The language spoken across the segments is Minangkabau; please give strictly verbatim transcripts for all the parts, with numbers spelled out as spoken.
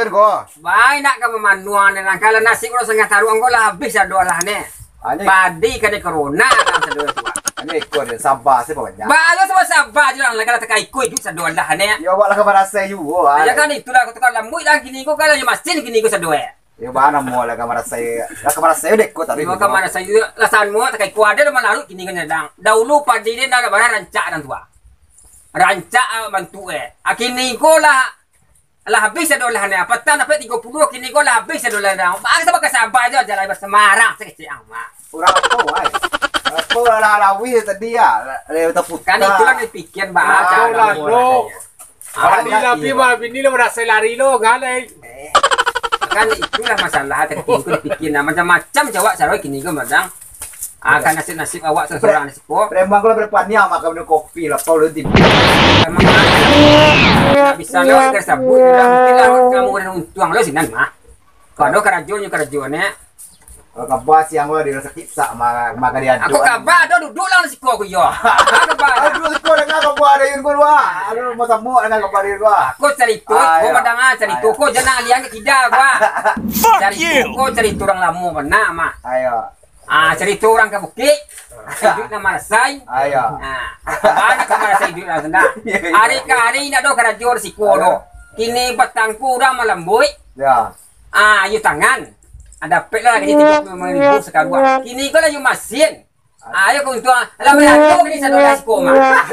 Ko. Bae nak ka mamanuang ni, lah. Kalau nasib urang Sangah Taruak ko lah abih sado lah ni. Ah, ni. Padi kanai corona lah sado tu. Ah, ni ko dia, saba se banyak. Ba, lo saba-saba je lah, kalau takai ko iduik sado lah ni. Yo, awak lah ka marasai juo, ah. Ya kan, itulah aku tukar lambuik lah kini ko, kalau yo masin kini ko sado, eh. Yo, ba namo lah ka marasai, lah ka marasai dek ko tadi. Yo, ka marasai juo lah, samo takai ko ado lah malaruik kini ko nyadang. Dahulu padi dia nak barang rancak dan tua. Rancak, ah, bantuk, eh. Ah, kini ko lah Lah abih sado lah ni, patang dapek tigo puluah, kini ko lah abih sado lah ni. Baa sabab ka saba jo, jalai basamarang sakecek ang, Mak. Urang apo, wai? Apo lah lawih tadi ya? Lah, lah taputa. Kan itulah dipikian, Mak. Apo lah, bro? Tadi lah pi, Mak, bini lah barasai lari lo, ngalai. Eh, kan itulah masalah, tadi ko dipikian, nah, macam-macam jawab saroi kini ko, Madang. Ah, kan nasib-nasib awak surang-surang di siko. Preman ko lah berpaniang makan minum kopi lah, Paul, nanti. Preman ko lah. Ndak bisa lah, kan sabut, udah mungkin lah awak kamu kena untuang lo sinan, mah. Kau ado karajo nyo karajo ni. Kalau kaba siang ko, dia sakik sak, ma-, makan dia. Aku kaba ado duduk lah di siko aku, yo. Aku kaba. Aduh, siko dengar kaba ada Yun ko, wah. Aduh, mau samuk dengar kaba ada Yun, wah. Aku carito, ah, ko iyo. Madang ah, carito ko jangan alian ke kida, wah. Fuck you. Carito ko, carito urang lamo bana, mah. Ayo. Ah, carito urang ka bukik, iduik nan marasai. Ah, iyo. Ah, bana ka marasai iduik nan sanang. Iyo, iyo. Ari ka ari indak doh karajo di siko doh. Kini patang ko urang malambuik. Yo. Ah, iyo tangan. Ah, dapek lah gaji tigo puluah limo ribu sakaruang. Kini ko lah iyo masin. Ah, iyo kauntuang. Lah barajo kini sado di siko mah. Alah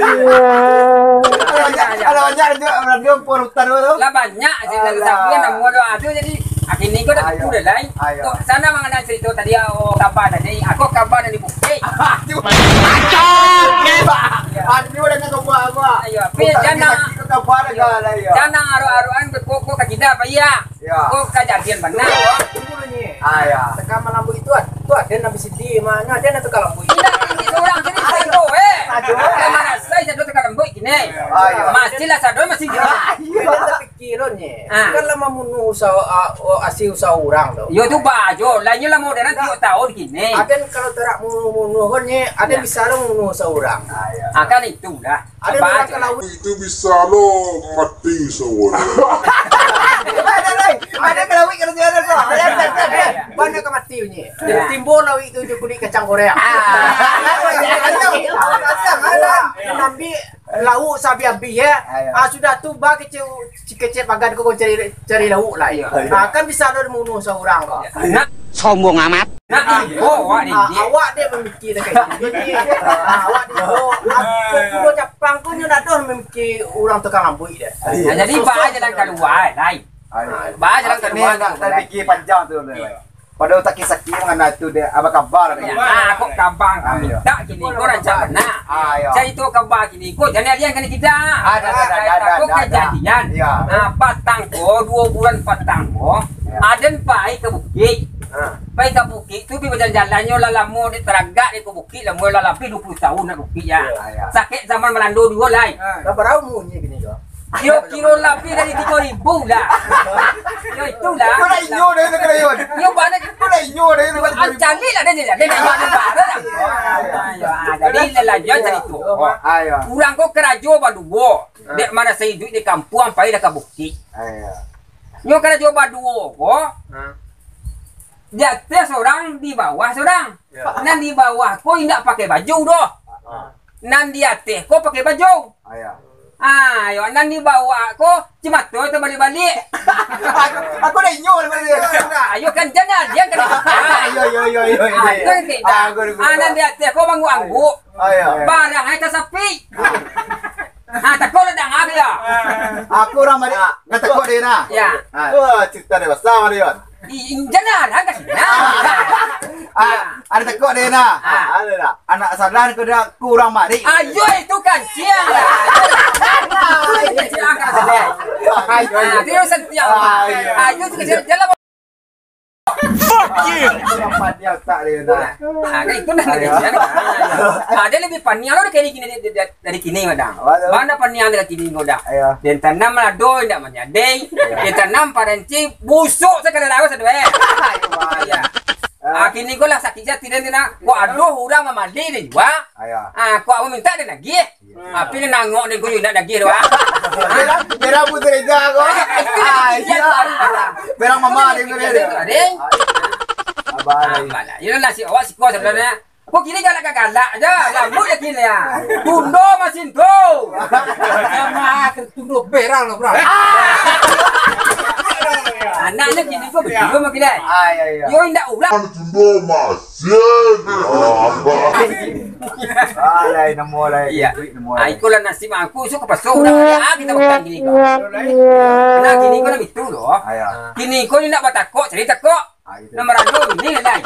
banyak, alah banyak tu, radio pun hutan tu. Lah banyak, alah. Sabuah namo doh ado jadi. Ah, kini ko dah. Ayo. Buku dah lai. Ayo. Kok sana mangenai carito tadi, oh, kaba tadi. Aku kaba dari bukik. Aduh. Aduh, dah kaba aku. Ayo, pi jangan. Kaba dah lah, yo. Jangan aru-aruan ke koko ka kida apa iya? Yo. Kok kajadian bana, kok? Tunggu dulu, Nyi. Ah, yo. Teka malambuik itu, tu ada nak bisidi, mana ada nak tukar lambuik. Indak, ini surang sini sado, eh. Aduh. Sama rasa sado tukar lambuik kini. Ayo. Masih lah sado, masih. Ah, iyo. Kalian tapikir lo, Nyi. Ah. Kan lah mamunuh usaha, ah, oh, hasil usaha urang tu. Yo, tu ba jo. Lah, inyo lah modern tiok tahun kini. Aden kalau tarak munuh-munuh kan, Nyi, aden bisa lo mamunuh usaha urang. Ah, kan itulah. Aden urang ka lawik. Itu bisa lo mati sawon. Aden ka lawik kalau tiada tu. Aden, aden, aden. Bana ka mati, Nyi. Yo. Timbul lawik tu jo kulik kacang goreng. Ah. Aden ambil lauk sabi-abi, yo. Ayo. Ah, sudah tu, ba kecek, kecek bagan ko cari, cari lauk lai. Ayo. Ah, kan bisa lo munuh saurang ko. Nak. Sombong amat. Nak, ah, ibo awak ni. Ah, awak dek mamikir dah kayak gini. Ah, awak dek ibo. Ah, pulo capang ko nyo nak doh mamikir urang tukang lambuik deh. Nah, jadi ba jalan kalua, lai. Ayo. Ba jalan kalua. Nak, nak pikir panjang tu, lai. Pado sakik-sakik mangana tu dek, apa kabar dek? Ah, kok kabar kami tak kini ko rancak bana. Ah, yo. Carito kabar kini ko, jan alian kini kita. Ada, ada, ada, ada, ada. Kok kajadian? Yo. Ah, patang ko, duo bulan patang ko, yo, aden pai ka bukik. Ah. Pai ka bukik tu, pi bajalan-jalan nyo lah lamo dek taragak dek ka bukik, lamo lah labiah duo puluah tahun nak bukik, yo. Yo. Ah, yo. Sakek zaman Balando duo lai. Ah. Lah bara umuanyo kini ko? Yo, kiro labiah dari tigo ribu lah. Yo, itulah. Kau nak inyo dah itu kena, Yon. Yo, bana. Kau nak inyo dah itu. Ah, cari lah dia, dia, dia, dia, dia, dia, dia. Ah, yo, ah, jadi lah, lah, yo, carito. Ah, yo. Urang ko karajo baduo. Ah. Dek marasai iduik di kampuang, pai lah ka bukik. Ah, yo. Nyo karajo baduo ko. Ah. Di ateh surang, di bawah surang. Yo. Nan di bawah ko indak pakai baju doh. Ah. Nan di ateh ko pakai baju. Ayo. Ah, yo, nan di bawah ko cimato tabaliak-baliak. Aku, aku dah inyo lah baliak. Ayo kan, jan alian kan. Ayo, yo, yo, yo, yo. Ah, itu yang tidak. Ah, aku, aku, ah, nan di ateh ko mangangguk-angguk. Ayo. Barang ai tasapi. Ah, takut lah danga dia. Aku urang baliak. Nak takut dia nah. Ya. Ah. Wah, cerita dewasa mah dia. Ih, injan lah, dah ka sinan. Ah, ada takut dia nah. Ah. Ada tak? Anak saudara ko dah kurang mari. Ayo, itu kan siang lah. Itu kan siang kan, Sadiq. Ayo, ah, ayo. Itu yang setiap. Ayo. Ayo, itu kan siang. Jalan. Fuck you. Kurang panjang tak dia nah. Ah, kan itu nah, ayo, dia siang. Ah, dia lebih panjang lah dari kini, kini, dia, dia, dari kini, Madang. Waduh. Mana panjang dari kini, Madang? Ayo. Dia tanam lado, indak manyadai. Ayo. Dia tanam paranci, busuk sakali lawas, aduh, eh. Ayo, Madang. Iya. Ah. Ah, kini ko lah sakik jati dan tina. Kok aduh urang mamali ni jua. Ayo. Ah, kok awak minta dan lagi. Tapi ni nangok ni, ku indak dagih tu, ah. Merah, merah putih hijau ko. Ah, iya. Merah mama dia ko dia. Ding. Abah lain. Abah lah. Iyolah, si awak siko sabananyo. Kok kini galak-galak aja, lambut ya kini ya. Tundo masin tu. Sama tundo berang lah, bro. Anaknya kini kok betul mah kini. Ah, iya, iya. Yo indak ulah. Tundo masin. Alai, namo alai. Iya. Duit namo alai. Ah, ikolah nasib aku, so kepaso urang. Ah, kita makan kini ko. Nah, kini ko nak itu doh. Ah, iya. Kini ko ni nak batakok, cari takok. Ah, gitu. Nomor anu ini lah.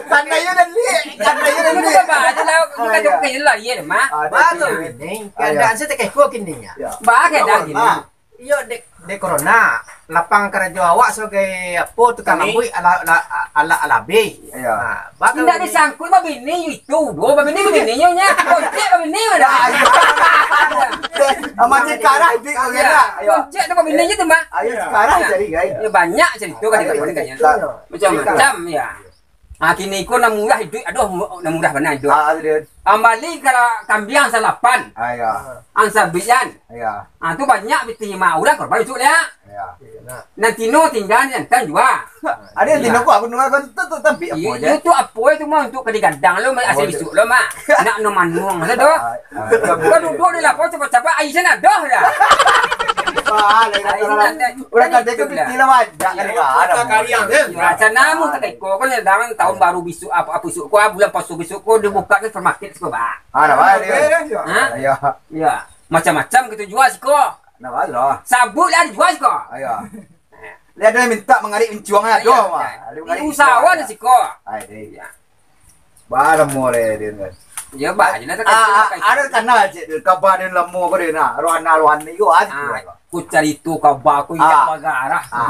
Karena iya dan ni, karena iya dan ni. Itu apa aja lah, bukan joget lah, iya mah. Ah, betul. Ini keadaan saya tak kayak kini ya. Bah, keadaan gini. Iyo, dek, dek corona, lapang karajo awak sabagai apo, tukang lambuik ala, ala, ala, alabih. Iyo. Ha, bakal indak disangkut babini itu, doh, babini, babini nyo nya. Koncek babini mah dah. Aman sekarang di kau kira. Ayo. Koncek tu babini nyo tu mah. Ayo sekarang jadi, guys. Ya, banyak cerita kan, macam-macam ya. Ah, kini ko nan murah iduik, aduh, mu-, nan murah bana iduik. Ah, tu dia. Ambali kalau kambiang salapan. Ah, ya. Ang sabian. Ya. Ah, tu banyak pitih mah. Urang korban isuk dia. Ya. Nan tino tinggal, nan jantan jua. Ada yang tino ko, aku dengar kau tu, tu, tu, tapi apa aja? Itu apa itu mah untuk ka digadang lo, mah, asal isuk lo, mah. Nak no manuang masa tu. Ah, ah. Kau duduk di lapau, cepat-cepat, air sana dah dah. Ah, lain orang. Urang kata itu pitih lah, banyak kan, ada. Macam namu tak iko, kan datang tahun baru besok, apa, apa besok ko, bulan puasa besok ko, dibuka ke supermarket siko, bah. Ah, dah, bah, dia. Ha? Ya. Ya. Macam-macam kita jual siko. Nah, bah, lah. Sabut lah dijual siko. Ah, ya. Dia ada minta mangarik pincuang lah, doh, mah. Ada mangarik pincuang. Usahawan siko. Ai, deh. Ya. Bah, lamo le, dia kan. Ya, bah, je lah, ah, ada kanal, cik, kabar dia lamo ko dia, nah. Rohana, Rohana ni ko, ah, ah, ko carito kabar ko indak bagarah. Ah.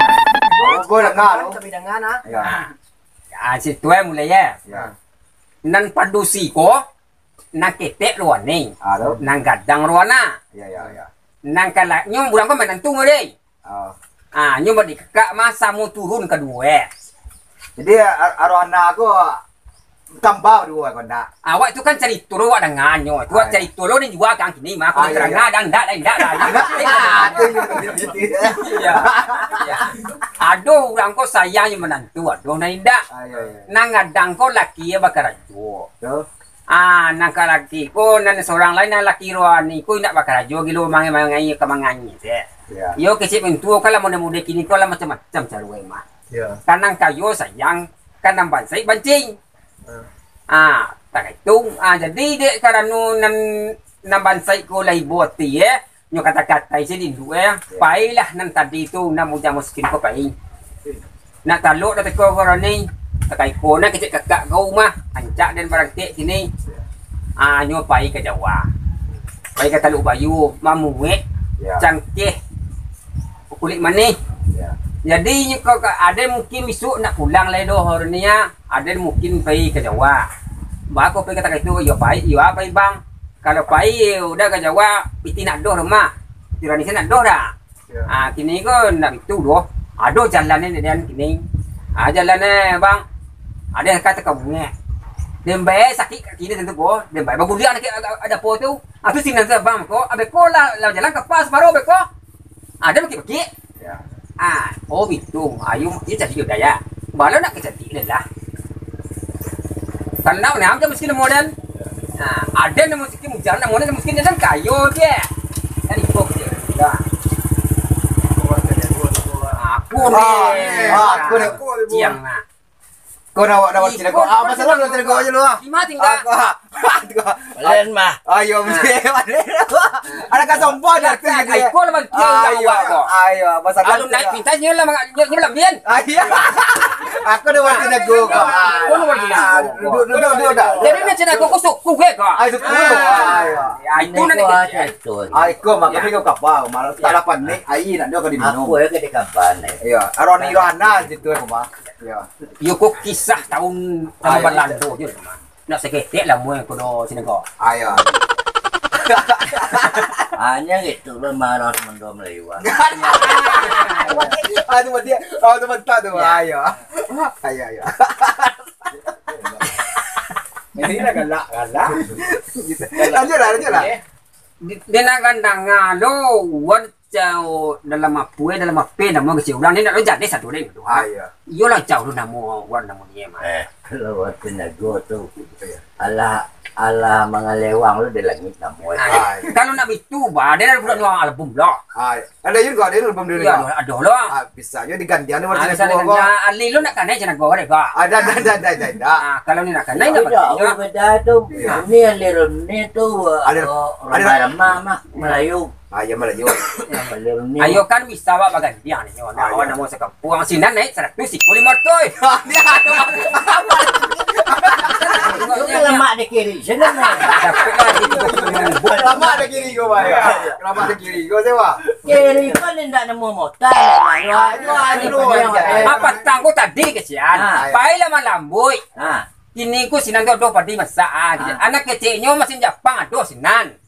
Ko dengar tu. Kami dengar, nah. Ya. Ah, situ, eh, mulai, ya. Ya. Nan padusi ko, nan ketek Rohana. Ah, tu. Nan gadang Rohana. Ya, ya, ya. Nan kalaknyo urang ko manantu, deh. Ah. Ah, nyo badikakak mah samo turun kaduo. Jadi, ar-, arohana ko tambah duo ko ndak? Awak tu kan carito lo awak danga nyo. Tu awak carito lo ni jua kan kini mah. Kalau teranga dan ndak, dan ndak lah. Iya. Iya. Ado urang ko sayang jo manantu, ado nan indak. Ah, iya, iya. Nan gadang ko laki bakarajo. Betul. Ah, nan ka laki ko, nan surang lai, nan laki Rohani ko indak bakarajo, gilo mangai-mangai ka manganyi se. Ya. Iyo kecek mintuo kan lah, muda-muda kini ko lah macam-macam caro mah. Ya. Kan nan kayo sayang, kan nan bansaik bancing. Ah. Ah, takaitu. Ah, jadi dek karano nan, nan bansaik ko lah ibo ati, eh. Nyo kata-katai si Lindu, eh. Ya. Pailah nan tadi tu, nan bujang miskin ko pai. Nak talok dah teko ko Roni. Takai ko nan kecek kakak kau mah. Ancak den barangkek kini. Ah, nyo pai ka Jawa. Pai ka Taluk Bayu, mamuek, ya, cangkeh, kulik manih. Ya. Jadi, nyo ko ka, ade mungkin bisuak nak pulang lai doh Roni, ah. Ade mungkin pai ka Jawa. Baa ko pai ka takaitu, iyo pai, iyo pai bang. Kalau pai, udah ka Jawa, piti nak doh rumah. Piti Roni se nak doh dah. Ya. Ah, kini ko ndak bitu doh. Ado jalan ni, den, kini. Ah, jalan ni, bang. Ado ka takabungek. Den bae sakik kaki ni tantu ko. Den bae baguliang nak ada apa tu. Ah, tu sinan tu, bang, ko. Abeh ko lah, lah jalan ka pas baru abeh ko. Ado bakik-bakik. Ya. Ah, oh, bitu. Ayo, iyo jadi udah ya. Balo nak kejadi dah lah. Karena ni, macam miskin model. Ah, ado namo miskin, ujar namo miskin, jangan kayo je. Kan iko je. Dah. Aku ni. Ah, aku ni. Ciang nah. Kau nak awak dapat cilako. Ah, masalah dapat cilako aja lu ah. Lima tinggal. Aku ah. Balen mah. Ayo, ada kasombong dah tu. Ayo, ayo, masalah. Kalau naik pintas nyo lah, nyo lah bian. Ayo. Aku dah waktu jago kau. Kau dah waktu jago. Duduk, duduk, duduk dah. Jadi ni cina aku suku gue kau. Ayo, suku. Ayo. Itu nanti kecil. Ayo, kau makan ni kau kapal. Malah tak lapan ni, air nak dia kau diminum. Aku ya ke di kapan ni. Iya, arwah ni Yohana situ aku mah. Iya. Yo kok kisah tahun, tahun Belanda je mah. Nak saketek lah muai kudo sini ko. Ayo. Hanya gitu lo marah mendo Melayu. Aduh dia, oh tu mantap tu. Ayo. Ayo ayo. Ini lah galak, galak. Gitu. Lanjut lah, lanjut lah. Dia nak gandang lo, wan cau dalam apa, eh, dalam apa, nama kecil urang, dia nak lo jadi satu deh. Ah, iya. Iyolah, cau lo namo, wan namo dia mah. Eh, kalau wan Tinago tu, alah, alah mangalewang lo di langit namo. Ah, iya. Kalau nak bitu, bah, dia dah buat dua album lah. Ah, iya. Ada juga, ada album dia. Iya, ada, ada lah. Ah, bisa je digantian ni. Ah, bisa digantian. Ali lo nak kanai Tinago deh, bah. Ada, ada, ada, ada, ada. Ah, kalau ni nak kanai, ndak beda, beda tu. Iya. Ni Ali Roni tu, ada, oh, ada remah-remah mah, Melayu. Ah, ya, Melayu. Ayo kan bisa awak bagantian ni, nyo. Nah, ah, awak namo sakampung, sinan naik saratus iko limo ratus. Dia ada. Lemak di kiri, sinan naik. Lemak di kiri ko, Pak. Lemak di kiri ko, siapa? Kiri ko ni ndak nemu motor. Aduh, aduh, aduh. Apa tanggo tadi kesian? Ah. Pai lah malambuik. Ah. Kini ko sinan tu ado padi masak, ah. Anak keceknyo masin Japang ado sinan.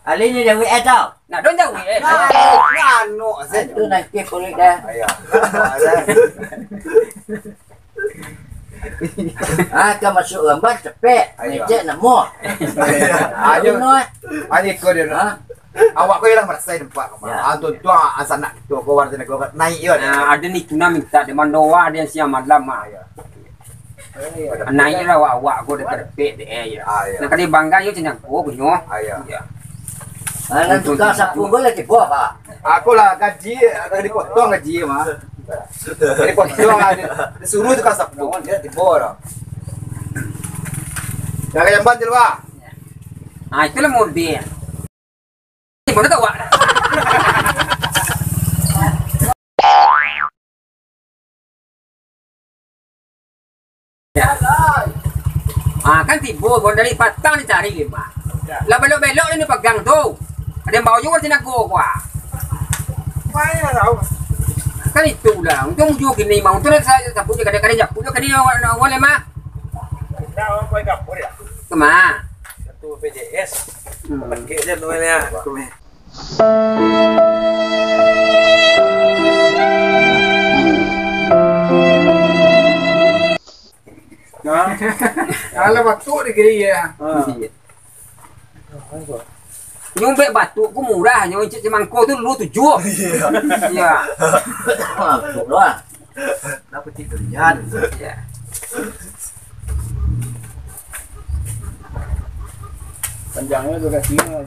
Alih ni jauh eh tau. Nak dong jauh eh. Nah, nah, anu, anu, tu nanti kulit dah. Ayo. Ah, ka masuk gambar cepek. Ayo. Ngecek namo. Ayo. Ayo. Ayo, ko dia. Ha? Awak ko ialah marasai tempat ko. Ya. Ah, tu, tu, ah, sanak tu, ko warga negara naik yo. Nah, ada ni tuna minta di mandoa dia siang malam, ah. Ayo. Naik lah awak-awak ko dek karepek dek eh, ya. Ah, iya. Nak ka dibangga yo, Tinago ko nyo. Ah, iya. Iya. Ah, nan tukang sapu ko lah tibo, Pak. Aku lah gaji, lah dipotong gaji, mah. Dipotong lah, di-, disuruh tukang sapu, dia tibo dah. Dah ka jamban je, Pak. Ah, itulah model. Di mana tu awak? Ah, kan tibo, baru dari patang dicari lima. Lah belok-belok ni pagang tu. Ada yang bawa juga Tinago ko, ah. Kan itulah. Untung mujua kini, mah. Untung nak sa-, sapu je, kadang-kadang japu je kini, awak, awak lemah. Kemah? Satu B J S. Hmm. Pakai je tu, ya. Nah, kalau batuk di kiri ya. Ha. Nyo bek batuk ko murah, nyo cek cemangko tu dulu tujuh. Iya. Iya. Batuk doang. Kenapa tidur? Iya. Panjangnya tu kakinya.